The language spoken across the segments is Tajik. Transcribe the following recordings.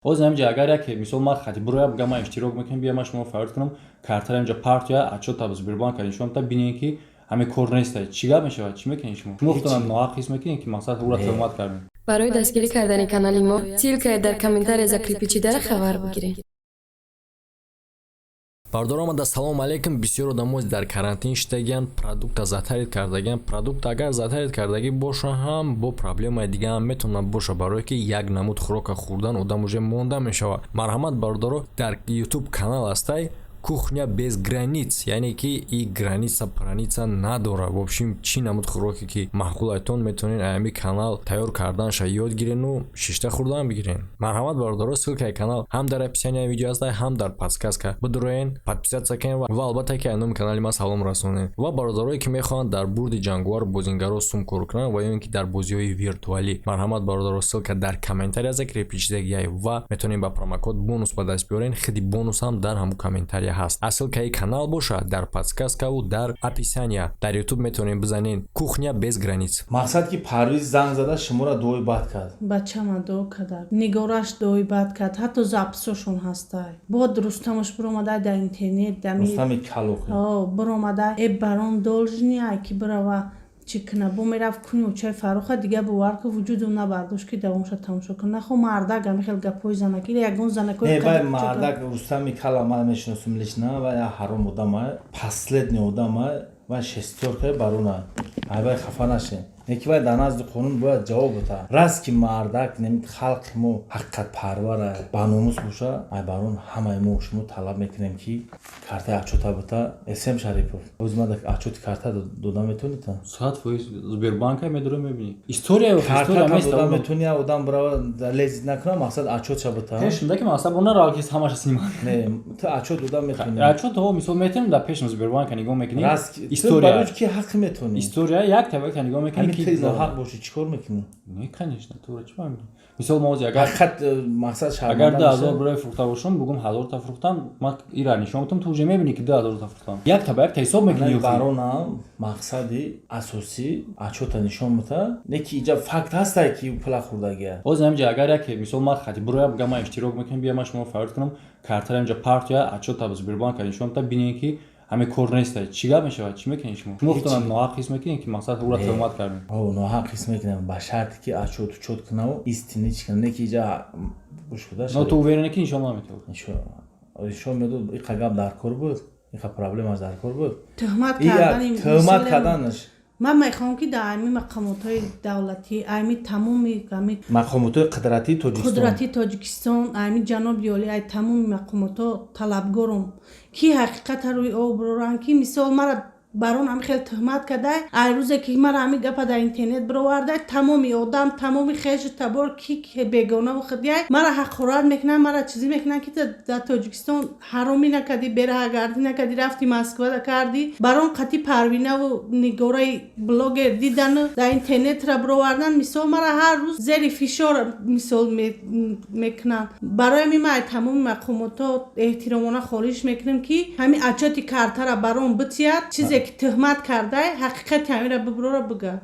Ҳозир ҳамҷа агар яке, мисол, ман хати буроя, бигам, ман иштирок мекунем, бия, ман шумо фарёд кунам, картара инҷа партия, отчёта Сбербанка нишон та, бинем, ки ҳамин кор неста, чӣ гап мешавад? Чӣ мекунед шумо? Шумо худтон ноҳақ ҳис мекунед, ки мақсад ӯра тӯҳмат кардем? Барои дастгирӣ кардани канали мо ссылкае дар комментария закрепить шидара хабар бигиред. Бардор омада, салом алейкум. Бисёр одамо дар карантин шидагиянд, продукта затарить кардагиянд. Продукт агар затарить кардагӣ боша ҳам, бо проблемаи дига ҳам метавонад боша, барое ки як намуд хӯрока хӯрдан одам уже монда мешавад. Марҳамат, бардоро, дар Ютуб канал ҳастай «Кухня без границ», яъне ки и граница праница надора. В общем, чӣ намуд хӯроке ки маъқулайтон, метавонед аями канал тайёр карданша ёд гирену шишта хӯрдан бигирен. Марҳамат, бародаро, ссылкаи канал ҳам дар описанияи видео ҳастай, ҳам дар подсказка. Бидуроен, подписаться кунед ва албатта ки номи канали ман салом расонед. Ва бародарое ки мехоҳанд дар бурди ҷанговар бозингаро сум кор кунанд ва ё ин ки дар бозиҳои виртуалӣ, марҳамат, бародаро, ссылка дар комментария закрепить шидагиай ва метавонед ба промокод бонус ба даст биёрен. Хиди бонус ҳам дар ҳамун комментария ҳаст. А ссылкаи канал бошад дар подсказкаву дар описания. Дар Ютуб метавонед бизанед «Кухня без границ». Мақсад ки Парвиз занг зада, шуморо дуои бад кард. Бачама дуо кардак, Нигораш дуои бад кард, ҳатто записошон ҳастай. Бод Рустамаш биромадай дар интернет. Рустами Калохи. Биромадай, э, барон должный ай ки бирава, чӣ кина, бо мерафт куни очаи Фарруха. Дига бовар ки, вуҷудам набардошт, ки давомша тамошо кун. Нахо мардак ами хел гапҳои занакӣ, ягон занакои. Не, вай мардак Рустами Кала ман мешиносум лично, вай ҳаром одама, последний одама, вай шестёрка барона. Ай вай хафа нашен. Неки вай дар назди қонун бояд ҷавоб бита. Раст ки мардак халқи мо ҳақиқатпарвара, баномус боша, ай барон ҳамаи мо шумо талаб мекунем, ки картаи отчёта бита. Эсем Шарипов, оз ма отчёти карта дода метавонита? 100% Сбербанка медорем, мебинӣ, история. Карта дода метавони, одам бирава, лезить накуна, мақсад отчётша бита. Пешм ки мақсад бо нарав, ки ҳамаша снима. Не, ту отчёт дода метавони. Отчёт ҳо, мисол, метавонем, дар пешм Сбербанка нигоҳ мекунӣ. История ки ҳақ метавонӣ. История як та нигоҳ мекунӣ. Ки ноҳақ бошӣ, чӣ кор мекунӣ? Не, конечно, тура чӣ фаҳмидӣ? Мисол, мо ҳозир агар ҳақиқат мақсад агар 2000 барои фурӯхта бошам, бугум 1000-та фурӯхтам, ман ира нишон метам, ту уже мебинӣ, ки 2000-та фурӯхтам. Як та ба як та ҳисоб мекунӣ. Баронам мақсади асосӣ отчёта нишон мета, не ки иҷа факт ҳастай, ки пула хӯрдагия. Ҳозир ҳамҷа агар яке, мисол, ман хати буроя, бугам, ман иштирок мекунем, бия, ман шумо фарёд кунам, картара инҷа партия, отчёта Сбербанка нишон мета, бинем, ки ҳамин кор неста, чӣ гап мешавад? Чӣ мекунед шумо? Шумо худтон ноҳақ ҳис мекунед, ки мақсад ӯра тӯҳмат кардем? Ноҳақ ҳис мекунем ба шарте ки отчёт учёт кунаву истини чӣ кунам, не ки иҷа гӯш куда. Но ту уверен, ки нишон наметавад? Нишон медод. Иқа гап дар кор буд, иқа проблемаш дар кор буд. Тӯҳмат кардани. Тӯҳмат карданаш. Ман мехоҳам, ки дар ами мақомотҳои давлатӣ, ами тамоми ами мақомотҳои қудратии Тоҷикистон. Қудратии Тоҷикистон, ами ҷаноби олӣ, ай тамоми мақомотҳо талабгорум, ки ҳақиқата рӯи об бироранд, ки мисол мара барон ами хеле тӯҳмат кардай. Ай рӯзе ки мара ами гапа дар интернет бировардай, тамоми одам, тамоми хешу табор, ки бегонаву худяй, мара ҳақорат мекунанд, мара чизе мекунанд, ки дар Тоҷикистон ҳаромӣ накардӣ, бераҳагардӣ накардӣ, рафти Москвада кардӣ. Барон қати Парвинаву Нигораи блогер дидану дар интернетра бировардан. Мисол, мара ҳар рӯз зери фишор мисол мекунанд. Барои ҳамин ман ай тамоми мақомотҳо эҳтиромона хоҳиш мекунем, ки ҳамин отчёти картара барон битиҳад, чизе ки тӯҳмат кардай, ҳақиқати ҳамира бибурора, бига.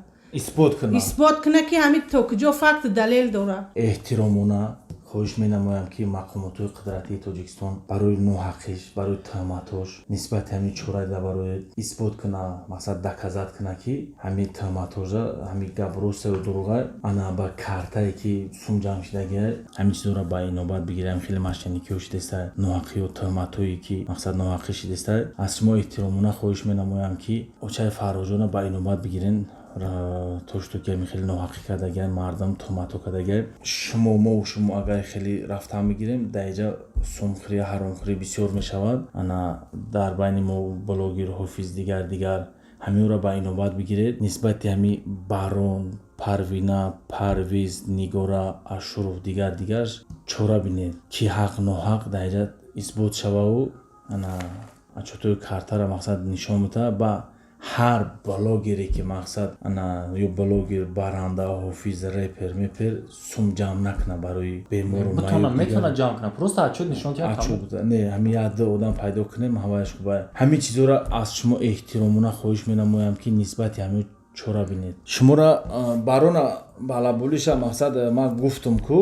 Исбот кунад. Исбот кунад, ки ҳамин то куҷо факту далел дорад. Эҳтиромона хоҳиш менамоям, ки мақомотҳои қудратии Тоҷикистон барои ноҳақиш, барои тӯҳматҳош нисбати ҳамин чора дида, барои исбот куна, мақсад доказать куна, ки ҳамин тӯҳматҳоша, ҳамин гап ростаю дурӯға. Ана ба картае ки сум ҷамъ шидагия, ҳамин чизоро ба инобат бигирем. Хеле мошенникиҳо шидеста, ноҳақиё, тӯҳматҳое ки мақсад ноҳақӣ шидеста. Аз шумо эҳтиромона хоҳиш менамоям, ки очаи Фарроҷона ба инобат бигирен, то что ки ҳамин хеле ноҳақӣ кардагиай, мардам тӯҳматҳо кардагиай. Шумо, мову шумо агар хеле рафтан бигирем, дар иҷа сумхӯрӣ, ҳаромхӯрӣ бисёр мешавад. Ана дар байни мо блогер, ҳофиз, дигар дигар, ҳаминро ба инобат бигиред. Нисбати ҳами Барон, Парвина, Парвиз, Нигора Ашуров, дигар дигарш чора бинед, ки ҳақ ноҳақ дар иҷа исбот шававу ана отчётҳои картара мақсад нишон бита. Ба ҳар блогере ки мақсад ана ё блогер, баранда, ҳофиз, репер мепер сум ҷамъ накуна барои бемору. Метавона ҷамъ кунад, просто отчёт нишон диҳад. Не, ҳамин як ду одам пайдо кунем, ҳаваяш хуба. Ҳамин чизҳоро аз шумо эҳтиромона хоҳиш менамоям, ки нисбати ҳамин чора бинед. Шуморо барона балабулиша мақсад ман гуфтум ку.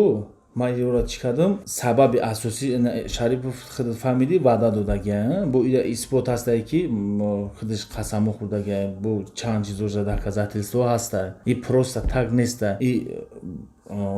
Ман ёра чӣ кардам? Сабаби асосӣ, Шарипов, худат фаҳмидӣ, ваъда додагия, бо ира исбот ҳастае, ки худаш қасамҳо хӯрдагия, бо чанд чизоша доказательство ҳаста. И просто так неста. И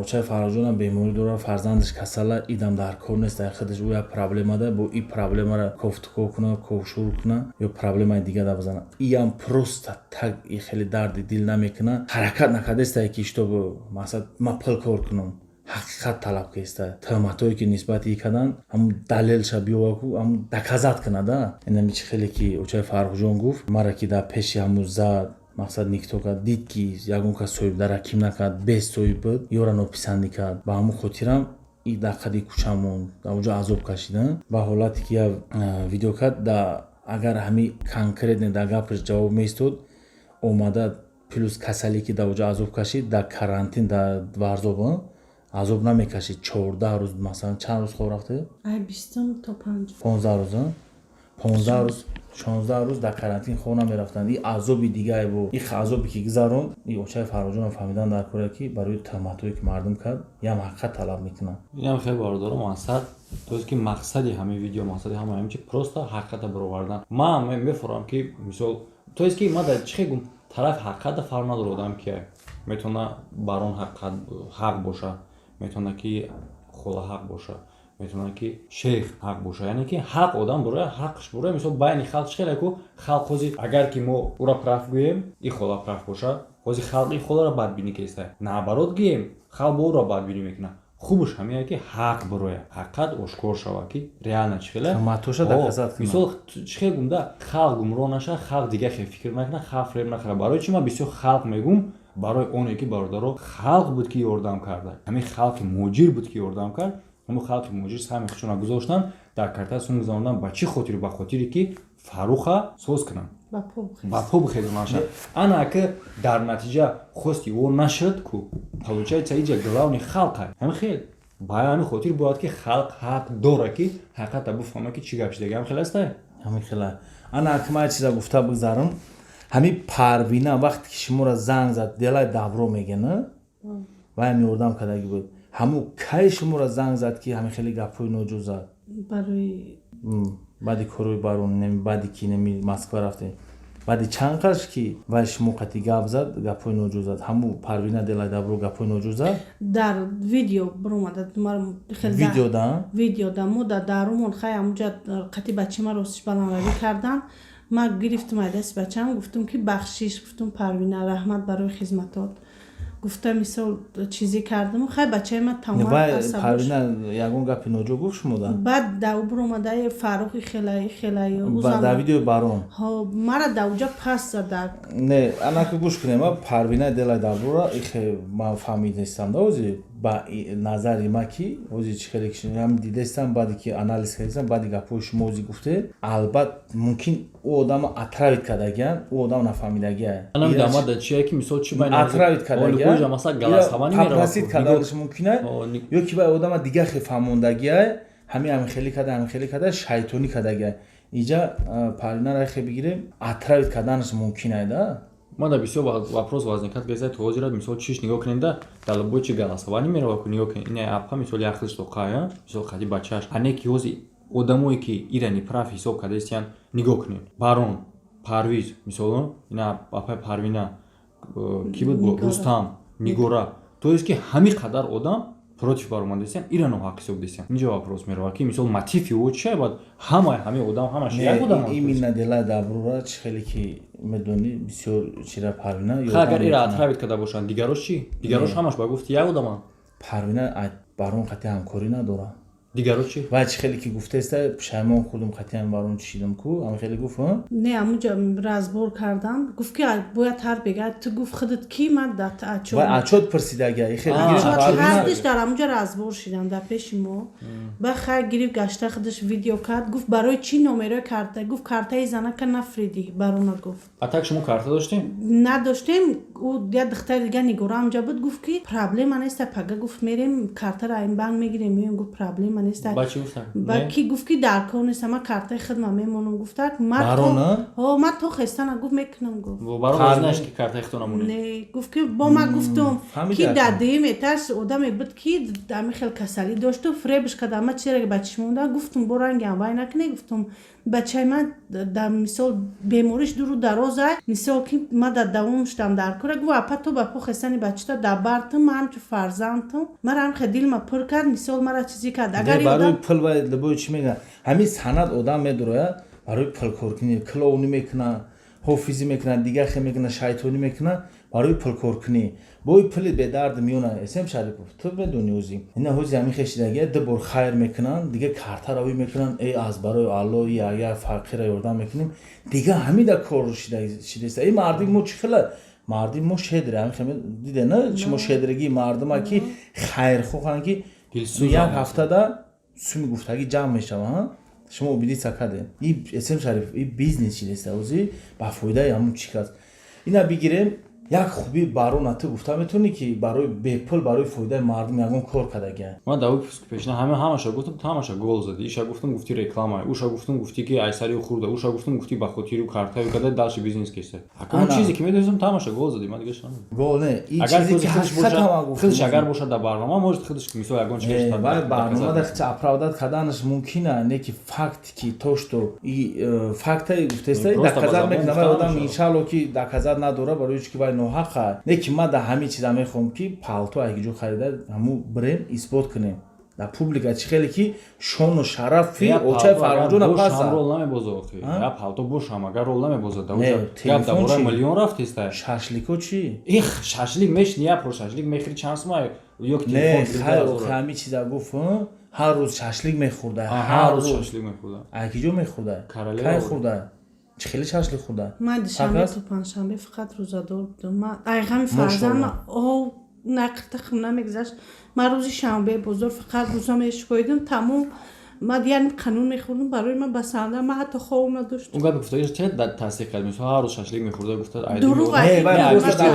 очаи Фарҳодҷонам беморӣ дорад, фарзандаш касала, идам дар кор нест, худаш ӯ як проблема да, бо и проблемара кофтуков куна, ковшур куна ё проблемаи дига да бизана. Иам просто так и хеле дарди дил намекуна, ҳаракат накардестае, ки чтобы, мақсад, ман пул кор кунам. Ҳақиқат талаб кеста, тӯҳматҳое ки нисбати и кардан, ҳамун далелша биёваку, ҳамун доказать кунада. Инами чи хеле ки очаи Фаррухҷон гуфт, мара ки дар пеши ҳамун зад, мақсад, никто кард, дид, ки ягон кас соҳибдараким накард, бесоҳиб буд, ёра нописандӣ кард. Ба ҳамун хотирам и дар қади кӯча монд, дар онҷо азоб кашидан. Ба ҳолате ки як видео кард, да, агар ҳами конкретно дар гапаш ҷавоб меистод, омада, плюс касале ки дар оҷо азоб кашид, дар карантин, дар Варзоб азоб намекашид 14 рӯз. Масалан, чанд рӯз хоб рафта? Ай 20-ум то 5. 15 рӯз, 15 рӯз, 16 рӯз дар карантин хоб намерафтанд. И азоби дигае бо и азобе ки гузаронд, и очаи Фарҳодҷонам фаҳмидан дар кора, ки барои тӯҳматҳое ки мардум кард, ям ҳақиқат талаб мекунанд. Инам хеле, бародаро, мақсад, то есть ки мақсади ҳамин видео, мақсади ҳама ҳамин чи просто ҳақиқата баровардан. Ман мефурам, ки мисол, то есть ки ма дар чӣ хел гум тарафи ҳақиқата фарқ надорад. Одам ки метавона бар он ҳақиқат ҳақ боша, метавона ки хола ҳақ боша, метавонад ки шейх ҳақ боша, яъне ки ҳақ одам буроя, ҳақш буроя. Мисол, байни халқ чӣ хеле ку халқ ҳозир, агар ки мо ура прав гӯем, и хола прав боша, ҳозир халқ и холаро бадбинӣ кеста, наоборот гӯем, халқ бо уро бадбинӣ мекунад. Хубаш ҳамине ки ҳақ буроя, ҳақиқат ошкор шавад, ки реально чӣ хеле. Мисол, чӣ хел гумда халқ гумроҳ нашавад, халқ дигар хел фикр накунад, халқ фиреб нахӯрад. Барои чӣ ман бисёр халқ мегӯм? Барои оне ки, бародаро, халқ буд, ки ёрдам карда, ҳамин халқи муҳоҷир буд, ки ёрдам кард. Ҳамин халқи муҳоҷир саҳми худшона гузоштанд, дар картаи сум гузарондан. Ба чӣ хотир? Ба хотире ки Фарруха соз кунанд, ба по бихезонаша. Ана ки дар натиҷа хости ӯ нашуд ку, получается, иҷа главный халқа. Ҳамин хел, ба ҳамин хотир бояд ки халқ ҳақ дора, ки ҳақиқата бифаҳма, ки чӣ гап шидаги. Ҳамин хел аста. Ҳамин хела. Ана ки ман чиза гуфта бигзарам. Ҳамин Парвина вақте ки шуморо занг зад, делай добро мегена, ваям ёрдам кардаги буд. Ҳамун кай шуморо занг зад, ки ҳамин хеле гапҳои ноҷӯр зад? Барои Баъди корои барон, баъди ки неми Москва рафтем, баъди чанд қаш ки вай шумо қати гап зад, гапҳои ноҷӯр зад, ҳамун Парвина делай добро гапҳои ноҷӯр зад? Дар видео биромада. Видео да? Видео да. Мо да дарумон хай ҳамуҷа қати бачама ростиш баландравӣ кардан. Ман гирифтум ай дасти бачаам, гуфтум ки бахшиш, гуфтум, Парвина, раҳмат барои хизматот, гуфта, мисол, чизе кардам. Хай, бачаи ман. ТамомПарвина ягон гапи ноҷо гуфт шумо да? Баъд да ӯ биромада, Фаррухи хелаи хелаи. Дар видеои барон? Мара да уҷа пас зада. Не, анаки гӯш кунем, Парвина делай добро ра ихе ман фаҳмидастам да, ози ба назари ма ки ози чӣ хеле ҳам дидастам, баъде ки анализ кардастам, баъди гапҳои шумо ози гуфте, албат мумкин ӯ одама отравить кардагиян, ӯ одам нафаҳмидагия. Дамада чие ки, мисол, чи отравить кардагия, карданаш мумкин ё ки вай одама дигар хел фаҳмондагия, ҳамин хеле карда, ҳамин хеле карда, шайтонӣ кардагия. Иҷа Парвинара хе бигирем, отравить карданаш мумкин да. Мада бисёр вопрос возникает геза то ҳозира. Мисол, чиш нигоҳ кунед, да, дар любой чи голосование мерава ку, нигоҳ кунед, ина апа, мисол, як хелш тоқая, мисол, хади бачааш ане ки ҳози одамое ки ира неправ ҳисоб кардаистиянд, нигоҳ кунед, барон Парвиз, мисол, ина апаи Парвина ки буд, Рустам, Нигора, то есть ки ҳамин қадар одам против баромадастиянд, ира ноҳақ ҳисоб дестиянд. Инҷо вопрос мерава, ки мисол, мотиви ӯ чия? Баъд ҳамаи ҳамин одам ҳамаш як одам. Именно делай добро ра чӣ хеле ки медонӣ, бисёр чира Парвина. Агар ира отравить карда бошанд, дигарош чӣ? Дигарош ҳамаш ба гуфти як одаманд. Парвина барон қатъи ҳамкорӣ надорад. Дигаро чӣ? Вай чӣ хеле ки гуфтаеста, пушаймон худум қатъиан барон чишидам ку, ҳам хеле гуфт. Не, ҳамуҷа разбор кардан, гуфт ки бояд ҳар бега ту, гуфт, худат ки ман вай отчёт пурсидага. Ҳардиш дар ҳамуҷа разбор шидан дар пеши мо. Ба хай гирифт, гашта, худаш видео кард, гуфт, барои чӣ номерои карта, гуфт, картаи занака нафриди барона, гуфт. А так шумо карта доштем? Надоштем. Ӯ як духтари дига, Нигора, ҳамҷа буд, гуфт ки проблема неста, пага, гуфт, мерем, картаро ин банк мегирем, меоем, гуфт, проблема. неста. Ба ки гуфт, ки дар кор неста, ман картаи худма мемонам, гуфтак. Ман то хестана, гуфт, мекунам, гуфт. Не, гуфт, ки бо ман гуфтум, ки дар дуюм этаж одаме буд, ки ами хел касалӣ дошту, фребш карда. Ман чире ба чишм монда, гуфтум, бо ранги вай накунӣ, гуфтум, бачаи ман дар мисол бемориш дуру дароза, мисол ки ман дар давом шудам дар кора. Гуфт: «Апа, то ба по хестани бачата дар бартум, ман ҳамчу фарзандтум». Мара ҳам дилма пур кард, мисол мара чизе кард. Агар барои пул ва либои чӣ мегӯяд, ҳамин санъат одам медурояд барои пулкоркунӣ, клоунӣ мекунад, ҳофизӣ мекунад, дигар хе мекунад, шайтонӣ мекунад барои пулкоркунӣ. Бои пули бедард миёна. Эсем Шарипов, ту медони, ӯзи ина ҳози ҳамин хешидагия ду бор хайр мекунанд, дига карта равӣ мекунанд, э, аз барои Алло агар фақира ёрдам мекунем, дига ҳамида кор шидеста. Ин мардими мо чӣ хела? Мардими мо щедрый, диде на шумо щедрый гии мардума, ки хайрхоҳанд, ки як ҳафтада суми гуфтагӣ ҷамъ мешава. Шумо убедиться кардем, и Эсем Шариф и бизнес шидеста, ӯзи ба фоидаи ҳамун чӣ кас. Ина бигирем, як хуби барона ту гуфта метавонӣ, ки барои бепул, барои фоидаи мардум ягон кор кардагия? Ман дар выпуск пешина ҳама ҳамаша гуфтам, ту ҳамаша гол задӣ. Иша гуфтам, гуфти реклама, уша гуфтам, гуфти ки айсари хурда, уша гуфтам, гуфти ба хотири картаю када дальше бизнес кеса. Акун чизе ки медонистам, ту ҳамаша гол задӣ, ман дига шунам. Гол не, и чизе ки ҳақиқат. Худаш агар бошад дар барнома, может, худаш мисол ягон чиз барнома дар оправдать карданаш мумкина, не ки факт ки то что и фактае гуфтеста, доказать мекунам. Одам иншалло ки доказать надора, барои ки вай ноҳақа. Не ки ман дар ҳамин чиза мехоҳам, ки палто айгиҷо харида, ҳаму бирем, исбот кунем дар публика, чӣ хеле ки шону шарафи очаи Фарҳонҷона паса рол намебоза охи. Я палто бошам, агар рол намебоза, гап дар бораи миллион рафтеста. Шашлико чӣ? Их, шашлик мешни, я про шашлик мехӯри чанд сума ё? Не, хай, охи ҳамин чиза гуфт, ҳар рӯз шашлик мехӯрда. Ҳар рӯз шашлик мехӯрда. Айкиҷо мехӯрда, кай хӯрда, чӣ хеле шашлик хӯрда? Ман душанбе то панҷшанбе фақат рӯзадор будам. Ман айғами фарзанд ов нақртахм намегузашт. Ман рӯзи шанбе бозор фақат рӯза мешикоидам, тамом. Ман яъне қанун мехӯрдам, барои ман басанда, ман ҳатто хоб надоштам. Он гапи гуфтагиш чӣ тасдиқ кард? Мисол, ҳар рӯз шашлик мехӯрда гуфта. Дурӯғ.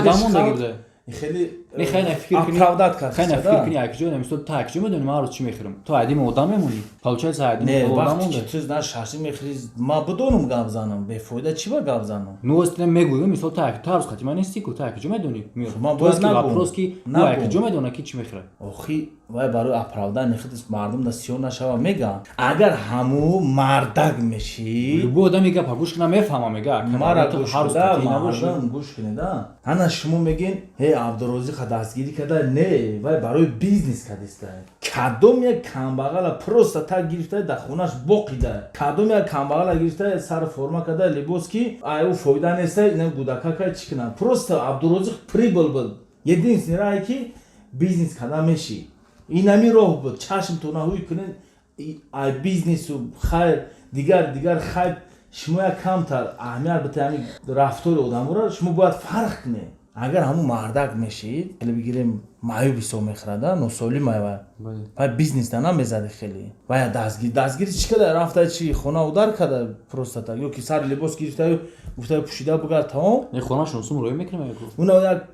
Одам. Хеле Не, хай, на фикр кунӣ. Оправдать кард. Хай, на фикр кунӣ, акиҷо, мисол, ту акиҷо медонӣ ман ҳар рӯз чӣ мехӯрам? Ту айдими одам мемонӣ, получается, айдими одам монда. Ту на шашлик мехӯрӣ, ман бидонам, гап занам бефоида, чӣ ба гап занам? Ну, ост мегӯям, мисол, ту ҳар рӯз хати ман нестӣ ку, ту акиҷо медонӣ? Ман бояд нагӯм. Вопрос, ки ӯ акиҷо медона, ки чӣ мехӯрад? Охи, вай барои оправдание худ мардум да сиёҳ нашава мегӯям. Агар ҳаму мардак мешӣ, Любой одами гапа гӯш кунам, мефаҳма, мега. Мара гӯш куда, мардум гӯш кунеда. Ана шумо мегӯен: «Ҳе, Абдурозиқа дастгирӣ карда». Не, вай барои бизнес кардиста. Кадом як камбағала просто так гирифта, дар хонаш боқида? Кадом як камбағала гирифта, сар форма карда, либос, ки ай ӯ фоида неста, ина гудакака чӣ кунам? Просто Абдурозиқ прибыль буд, единственный раҳе ки бизнес карда мешӣ, инами роҳ буд. Чашмтона ҳуй кунед, ай бизнесу хайр, дигар дигар хайр. Шумо як камтар аҳамият битед, ҳамин рафтори одаморо шумо бояд фарқ кунед. Агар ҳамун мардак мешид, хеле бигирем, маъюб ҳисоб мехӯрада, носолим ай, вай бизнес да намезади хеле. Вай дастгири чӣ када? Рафта чи хона удар када просто так, ё ки сари либос гирифта, гуфта, пӯшида бугар, тамом. Хонашон сум рӯй мекунем. Уна як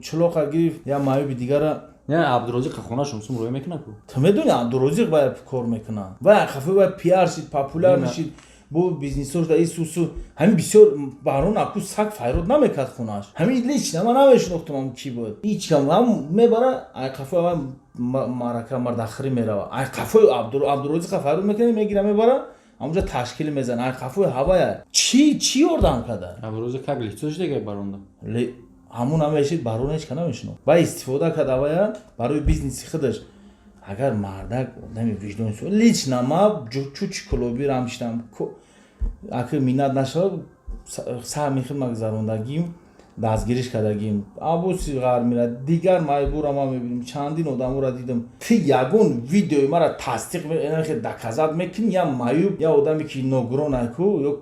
чулоқа гирифт, як маъюби дигара. Не, Абдурозиқ хонашон сум рӯй мекунад ку. Ту медони, Абдурозиқ вай кор мекунад, вай хафи, вай пиар шид, популяр мешид бо бизнесош да исусу. Ҳамин бисёр барон аку саг файрод намекард хонаш. Ҳамин лично ман намешинохтам, ам ки буд, ҳичкам. Ҳам мебара, ай қафои ҳам марака мардахирӣ мерава, ай қафои Абдурозиқа файрод мекунад, мегира, мебара, ҳамонҷа ташкил мезана, ай қафои ҳавая. Чӣ чӣ ёрдам карда? Абдурозиқ как лицо шидага баронда. Ҳамун намешид, барон ҳеч ка намешинохт. Вай истифода кард авая барои бизнеси худаш. Агар мардак, одами виҷдони, лично ма чучи клобирам шидам, аки миннат нашава, саҳми хидмат гузарондагим, дастгириш кардагим. Абуси ғар мира, дигар майбура ма мебинем, чандин одаморо дидам. Ти ягон видеои мара тасдиқ, доказать мекунӣ, я маъюб, я одаме ки ногирон айку, ё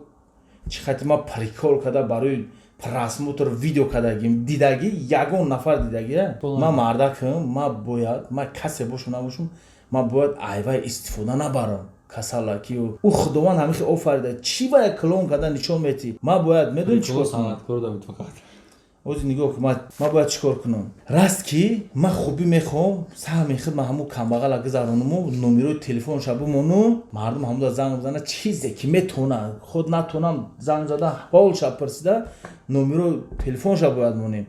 чӣ хати ма прикол карда, барои просмотр видео кардагим, дидагӣ, ягон нафар дидагӣ? Ман мардакам, ма бояд, ма касе бошум набошум, ман бояд айвай истифода набарам. Касала ки ӯ Худованд ҳамихи офарида, чӣ ба як клон карда нишон метӣ? Ман бояд, медони, чӣ кор кунам? Ози нигоҳ кун, ман бояд чӣ кор кунам? Раст ки ман хубӣ мехоҳам, саҳми худ ман ҳамун камбағала гузаронуму номерои телефонша бимонум, мардум ҳамуда занг бизана, чизе ки метавона, худ натонам, занг зада ҳолша пурсида, номерои телефонша бояд монем.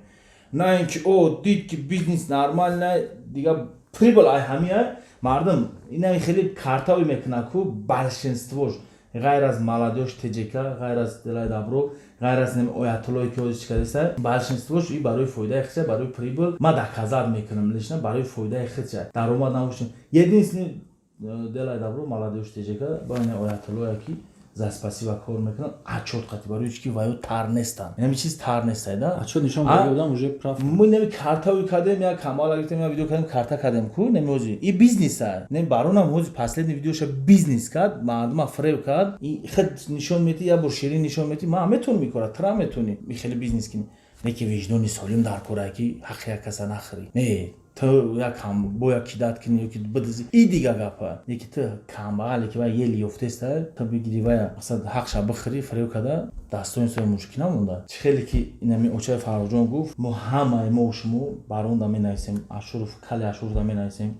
На ин ки о дид ки бизнес нормально, дига прибыль ай ҳамия мардум инами хеле картави мекунад ку большинствош, ғайр аз молодёжь ТЖК, ғайр аз Делай Добро, ғайр аз оятуллое ки ҳозир чӣ кардеста, большинствош и барои фоидаи худша, барои прибыль. Ма доказать мекунам лично, барои фоидаи худша даромад набошем. Единственный Делай Добро, молодёжь ТЖК, ба ин оятуллое ки за спасибо кор мекунанд, отчёт қати, барои чи ки ваё тар нестанд, инами чиз тар нестай да. Отчёт нишон додам, уже прав. Мо инами картави кардем, як камала гирифтем, як видео кардем, карта кардем ку, неми ҳози и бизнеса, неми баронам ҳози последний видеоша бизнес кард, мардума фреб кард. И хед нишон мети, як бор ширин нишон мети, ман метонам ин кора, тра метони и хеле бизнес кини, не ки виҷдони солим дар кора, ки ҳаққи як каса нахӯрӣ. Не ту як бо як кидат кунӣ ёки бидизӣ, и дига гапа. Яки ту камбағале ки вай ели ёфтеста, ту бигири вая, масалан, ҳақша бихӯрӣ, фреб карда, дастони сои мушкӣ намонда. Чӣ хеле ки инами очаи Фаррухҷон гуфт, мо ҳамаи мо шумо баронда менависем, Ашуров, кали Ашуровда менависем,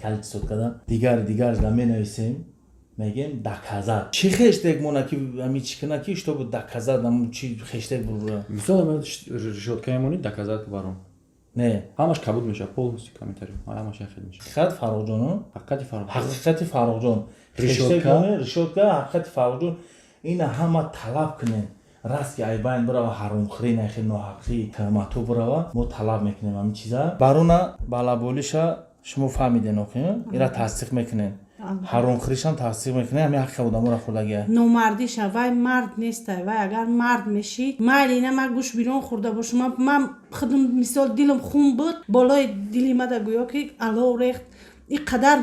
кали чизот када, дигари дигарда менависем, мегем доказать. Чӣ хештег мона ки ами чӣ кина ки чтобы доказать, наму чи хештег бура? Мисол, решётка мемонӣ, доказать барон. Не. Ҳамаш кабуд мешавад полностью, комментарий ҳамаш як хел мешавад. Ҳақиқат Фаррухҷону. Ҳақиқати Фаррух. Ҳақиқати Фаррухҷон. Решётка. Решётка, ҳақиқати Фаррухҷон. Ина ҳама талаб кунем. Раст ки айбайн бирава, ҳаромхӯрӣ, нахе ноҳақӣ, туҳматҳо бирава, мо талаб мекунем ҳамин чиза. Барона балаболиша шумо фаҳмиден, охи ира тасдиқ мекунем, ҳаромхӯришам тасдиқ мекунем, ҳамин ҳаққи одаморо хӯрдагия. Номардиша, вай мард нестай. Вай агар мард мешид, майли, ина ман гӯш бирон хӯрда бошам, ман худам мисол дилам хун буд, болои дили мада гӯё ки алов рехт. И қадар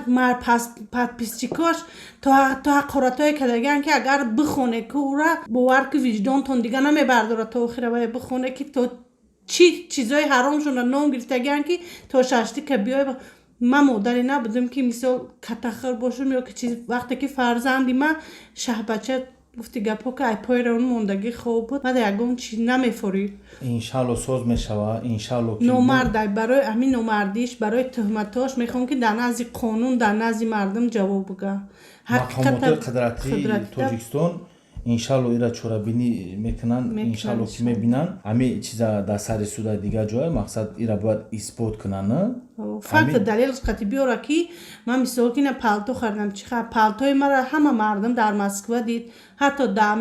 подписчикош то ҳақоратҳое кардагиан ки агар бихоне ки ура бовар ки виҷдонтон дига намебардорад то охира вай бихоне ки то чӣ чизои ҳаромшона ном гирифтагиан ки то шаштика биёй. Ман модаре набудам ки мисол катахӯр бошам ё ки чиз. Вақте ки фарзанди ман шаҳбача, гуфти гапҳо ки ай пои равон мондагӣ хоб буд, мада ягон чи намефорид. Иншалло, соз мешава, иншалло. Номардай, барои ҳамин номардиш, барои туҳматош мехоҳам ки дар назди қонун, дар назди мардум ҷавоб буга. Мақомоти қудратии Тоҷикистон иншалло ира чорабинӣ мекунанд, иншалло ки мебинанд ҳамин чиза дар сари суда, дигар ҷоя, мақсад ира бояд исбот кунанд. Факт далел қати биёра ки ман мисол ки ина палто харидам, чи палтои мара ҳама мардум дар Москва дид, ҳатто дар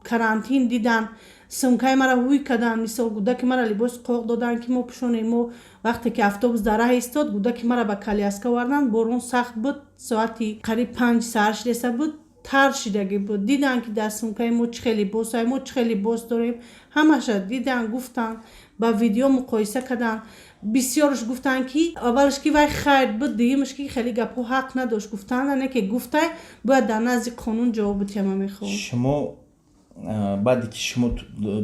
карантин дидан, сумкаи мара ҳуй карданд, мисол гудаки мара либоси қоқ доданд ки мо пӯшонем. Мо вақте ки автобус дар раҳ истод, гудаки мара ба коляска оварданд, борон сахт буд, соати қариб 5 саҳар шидеса буд, тар шидагӣ буд. Диданд ки дар сумкаи мо чӣ хел либосай, мо чӣ хел либос дорем, ҳамаша диданд, гуфтанд, ба видео муқоиса карданд. Бисёрш гуфтанд ки аввалаш ки вай хайр буд, дуюмаш ки хеле гапҳо ҳақ надошт гуфтанд, не ки гуфтай, бояд дар назди қонун ҷавоб бития, ман мехоҳам. Шумо баъде ки шумо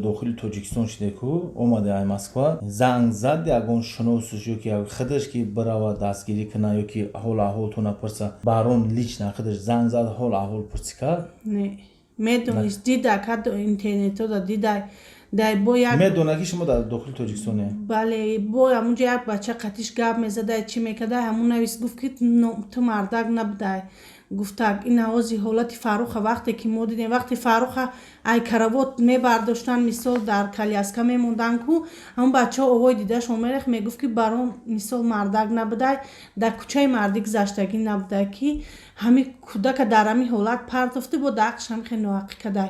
дохили Тоҷикистон шиде ку, омаде ай Москва, занг зад ягон шиносш ё ки худаш ки бирава дастгирӣ куна ё ки ҳол аҳволтона пурса? Барон лично худаш занг зад, ҳол аҳвол пурсӣ кард? Не, медонист, дида кад интернетода дида дай бо як Медона ки шумо дар дохили Тоҷикистоне? Бале, бо ҳамунҷо як бача қатиш гап мезадай, чӣ мекардай, ҳамун навис, гуфт ки ту мардак набудай. Гуфтак ин ҳози ҳолати Фарруха вақте ки мо дидем, вақте Фарруха ай каравот мебардоштанд, мисол дар коляска мемонданд ку, ҳамун бачаҳо овои дидашон мерехт, мегуфт ки барон мисол мардак набудай, дар кӯчаи мардӣ гузаштагӣ набудай, ки ҳамин кӯдака дар ҳамин ҳолат партофтӣ, бо даақш ҳам хел ноҳақӣ кадай.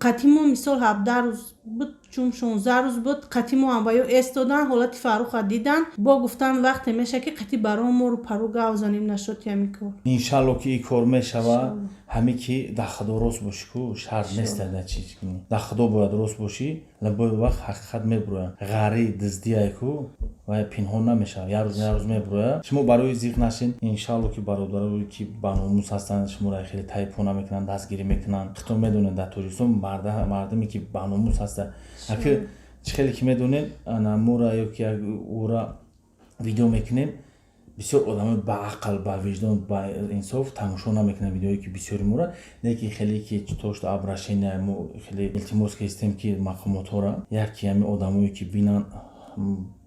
Қатъи мо мисол 17 рӯз буд, чун 16 рӯз буд, қатъи мо ҳам ба ё эстодан, ҳолати Фарруха дидан, бо гуфтан вақте меша ки қатъи барон мо рӯпарӯ гав занем, нашуд ҳамин кор. Иншалло ки ин кор мешава. Ҳаме ки дар Худо рост бошӣ ку, шарт нест да чи кунӣ, дар Худо бояд рост бошӣ, лабои вақт ҳақиқат мебурояд. Ғарӣ дуздияй ку, вай пинҳон намешавад, як рӯз, як рӯз мебурояд. Шумо барои зиқ нашин, иншалло ки бародарое ки ба номус ҳастанд, шуморо хеле тайпо намекунанд, дастгирӣ мекунанд. Худтон медонед, дар Тоҷикистон мардуме ки ба номус ҳаста, аки чӣ хеле ки медонед, ана мора ё ки ура видео мекунем. Бисёр одамои баақл, ба виҷдон, ба инсоф тамошо намекунанд видеое ки бисёри мора не ки хеле ки то что обращение мо хеле илтимос кардем, ки мақомотҳоро яке ҳами одамое ки бинанд,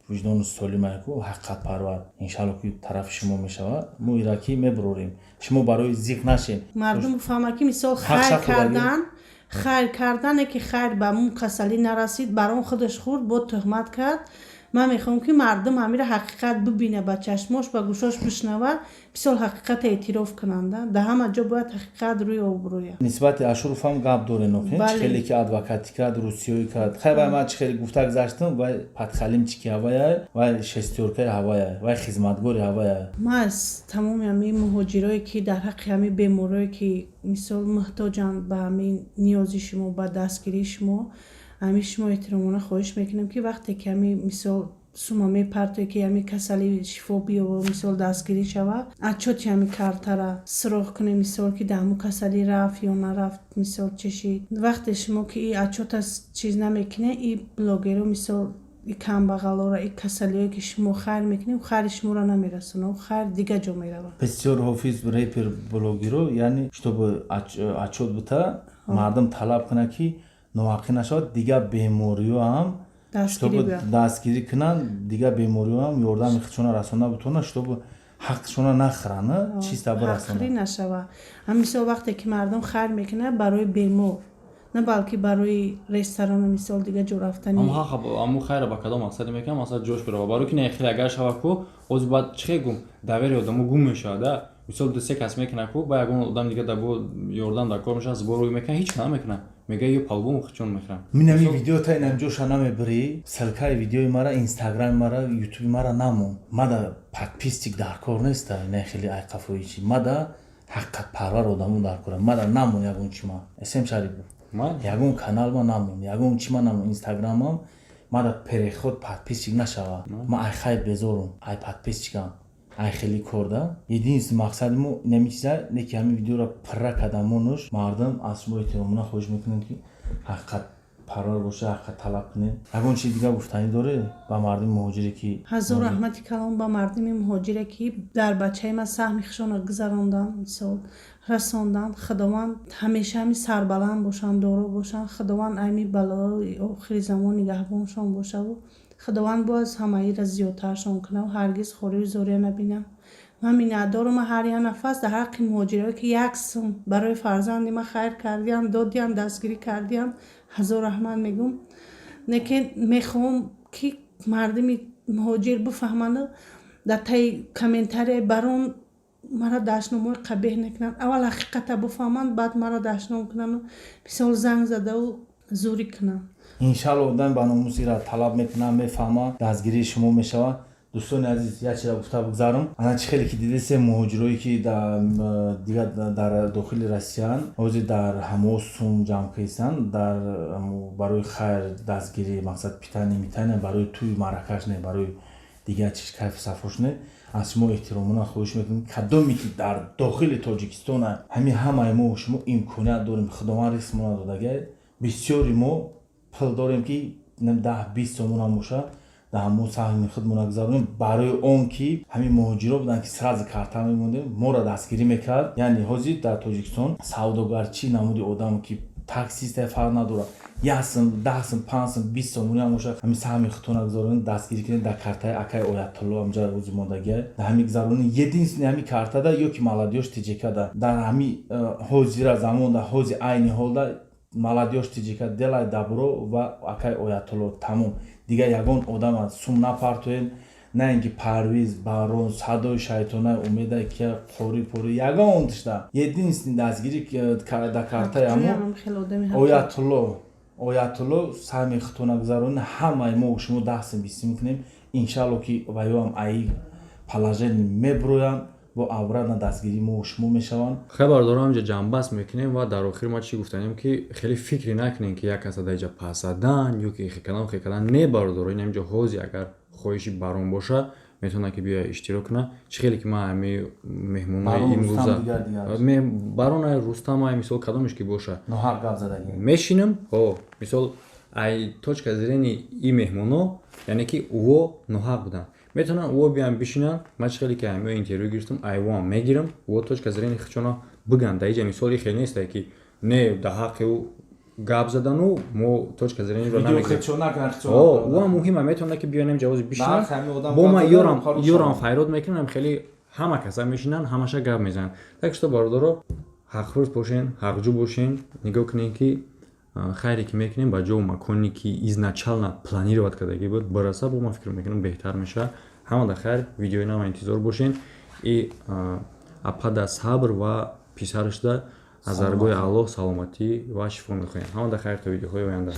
виҷдону солимаку ҳақиқатпарвар, иншалло, ки тарафи шумо мешавад. Мо ира ки мебурорем, шумо барои зиқ нашед. Мардум бифаҳмад, ки мисол хайр кардан, хайр кардане ки хайр ба мун касалӣ нарасид, бар он худаш хӯрд, бо туҳмат кард. Ман мехоҳам, ки мардум ҳамира ҳақиқат бибина, ба чашмош, ба гӯшош бишнава, бисёр ҳақиқата эътироф кунанда. Дар ҳама ҷо бояд ҳақиқат рӯи обрӯя. Нисбати Ашуров ҳам гап дорен, охи хеле ки адвокатӣ кард, русиёӣ кард. Хай, вай ман чӣ хеле гуфта гузаштам, вай подхалимчики ҳавая, вай шестёркаи ҳавая, вай хизматгори ҳавая. Ман аз тамоми ҳамин муҳоҷирое, ки дар ҳаққи ҳамин беморое, ки мисол муҳтоҷанд ба ҳамин ниёзи шумо, ба дастгирии шумо, ҳамин шумо эҳтиромона хоҳиш мекунем, ки вақте ки ҳамин мисол сума мепартое, ки ҳамин касалӣ шифо биёба, мисол дастгирӣ шавад, отчёти ҳамин картара суроғ кунем, мисол ки дар ҳамун касалӣ рафт ё нарафт, мисол чӣ шид. Вақте шумо ки и отчёта чиз намекунед, и блогеро, мисол и камбағалора, и касалиое ки шумо хайр мекунед, хайри шуморо намерасонад, хайр дигар ҷо меравад. Бисёр ҳофиз, репер, блогеро, яъне чтобы отчёт бита, мардум талаб кунад, ки ноҳаққӣ нашавад, дигар бемориҳо ҳам дастгирӣ кунанд, дигар бемориҳо ҳам ёрдами худшона расонда бутонанд, чтобы ҳаққшона нахӯранд, чиста бирасонанд. Нашава. Мисол вақте ки мардум хайр мекунад барои бемор, на балки барои ресторану, мисол, дигар ҷо рафтани. Аму хайра ба кадом мақсаде мекунам, масалан, ҷош бирава, барои ки не, хеле агар шава ку, оз баъд чӣ гум, доверие одамо гум мешавад да. Мисол, ду се кас мекунад ку, ба ягон одам дига да бо ёрдам дар кор мешавад, сбор рӯй мекунад, ҳеч намекунад, мега ё по-любому хичон мехӯрам. Минами видео та инам ҷоша намебирӣ, ссылкаи видеои мара, Инстаграми мара, Ютуби мара намон. Мада подписчик дар кор неста, не хеле айқафои чи, мада ҳақиқатпарвар одамо дар кора. Мада намон ягон чи, ма эсем Шарипов, ягон канал ма намон, ягон чи ма намон, Инстаграмам мада переход подписчик нашава. Ма ай хай безорум, ай подписчикам, ай хеле кор да. Единственный мақсади мо инами чиза не, ки ҳамин видеоро пурра кардамонуш. Мардум, аз шумо эҳтиромона хоҳиш мекунем, ки ҳақиқат парвар боша, ҳақиқат талаб кунед. Ягон чизи дигар гуфтанӣ доре ба мардуми муҳоҷире, ки Ҳазор раҳмати калон ба мардуми муҳоҷире, ки дар бачаи ман саҳми худшонро гузаронданд, мисол расонданд. Худованд ҳамеша ҳами сарбаланд бошанд, доро бошанд. Худованд ами балои охири замон нигаҳбоншон бошаву Худованд боз ҳамаиро зиёдтаршон кунад, ҳаргиз хорию зория набинам. Ман миннатдорам ҳар як нафас дар ҳаққи муҳоҷирое, ки як сум барои фарзанди ман хайр кардиям, додиям, дастгирӣ кардиям. Ҳазор раҳмат мегӯм. Лекин мехоҳам, ки мардуми муҳоҷир бифаҳманду дар таи комментарияи барон мара дашномҳои қабеҳ накунанд. Аввал ҳақиқата бифаҳманд, баъд мара дашном кунанду мисол занг задаву зӯрӣ кунанд. Иншалло, одами ба номусира талаб мекунам, мефаҳма, дастгирии шумо мешавад. Дӯстони азиз, як чиза гуфта бигзарам. Ана чӣ хеле ки дидесе, муҳоҷирое, ки дигар дар дохили Россиян, ҳозир дар ҳамо сум ҷамъ кардистанд дар барои хайр дастгирӣ, мақсад питание митание, барои тӯи маъракаш не, барои дигар чиз, кайфу сафош не. Аз шумо эҳтиромона хоҳиш мекунем, кадоме ки дар дохили Тоҷикистона, ҳамин ҳамаи мо шумо имконият дорем, Худованд ризқмона додагай, бисёри мо пул дорем, ки 10-20 сомонам боша, дар ҳамон саҳми худмона гузаронем, барои он ки ҳамин муҳоҷиро буданд, ки сразу карта мемондем, моро дастгирӣ мекард. Яъне ҳозир дар Тоҷикистон савдогарчӣ намуди одам, ки таксиста, фарқ надорад, 1 сум, 10 сум, 5 сум, 20 сомони ҳам боша, ҳамин саҳми худтона гузаронем, дастгирӣ кунем дар картаи акаи Оятулло, ҳамҷа рӯзи мондагия, дар ҳамин гузаронем. Единственный ҳамин картада ё ки Молодёжь ТҶКда дар ҳамин ҳозира замонда, ҳози айни ҳолда Молодёжь ТҶК, делай добро ва акаи Оятулло, тамом. Дигар ягон одама сум напартоем, на ин ки Парвиз, Барон, Садои Шайтона, Умеда, ки қори пори ягон тишта. Единственный дастгирӣ дар картаи ҳамо Оятулло, Оятулло, саҳми худтона гузаронем. Ҳамаи мо шумо 10 сум, 20 сум мекунем, иншалло, ки ваёам аи положение меброянд, бо обратно дастгирии мо шумо мешаванд. Хабардорам, инҷа ҷамъбаст мекунем ва дар охир ма чӣ гуфтанем, ки хеле фикре накунем, ки як каса дар инҷа пас задан ё ки хекадан, хекадан. Не, бародаро, ин инҷо ҳози агар хоҳиши барон боша, метавонад, ки биёя иштирок кунад. Чӣ хеле ки ман ҳами меҳмонои имрӯза, барон Рустам, ай мисол кадомеш ки боша, мешинам. Ҳо, мисол, ай точка зрения и меҳмоно, яъне ки ӯо ноҳақ буданд. Метавонанд ӯ биям бишинанд. Ман чӣ хеле ки ҳамиё интервю гирифтам, айвон мегирам, ӯ точка зрения худшона биган. Дар иҷа мисоли хеле несте, ки не, дар ҳаққи ӯ гап задану мо точка зрения ро намегирем. Ӯ ҳам муҳима, метавонад, ки биёнем, ҷавози бишинанд. Бо ман ёрам файрод мекунам, хеле ҳама каса мешинанд, ҳамаша гап мезананд. Так что, бародаро, ҳақфурс бошен, ҳақҷӯ бошен, нигоҳ кунем, ки хайре ки мекунем, ба ҷову маконе, ки изначально планировать кардагӣ буд, бираса. Бо ман фикр мекунам, беҳтар мешавад. Ҳамада хайр, видеои нава интизор бошен. И апада сабр ва писарашда аз даргоҳи Аллоҳ саломатӣ ва шифо мехоҳем. Ҳамада хайр, то видеоҳои оянда.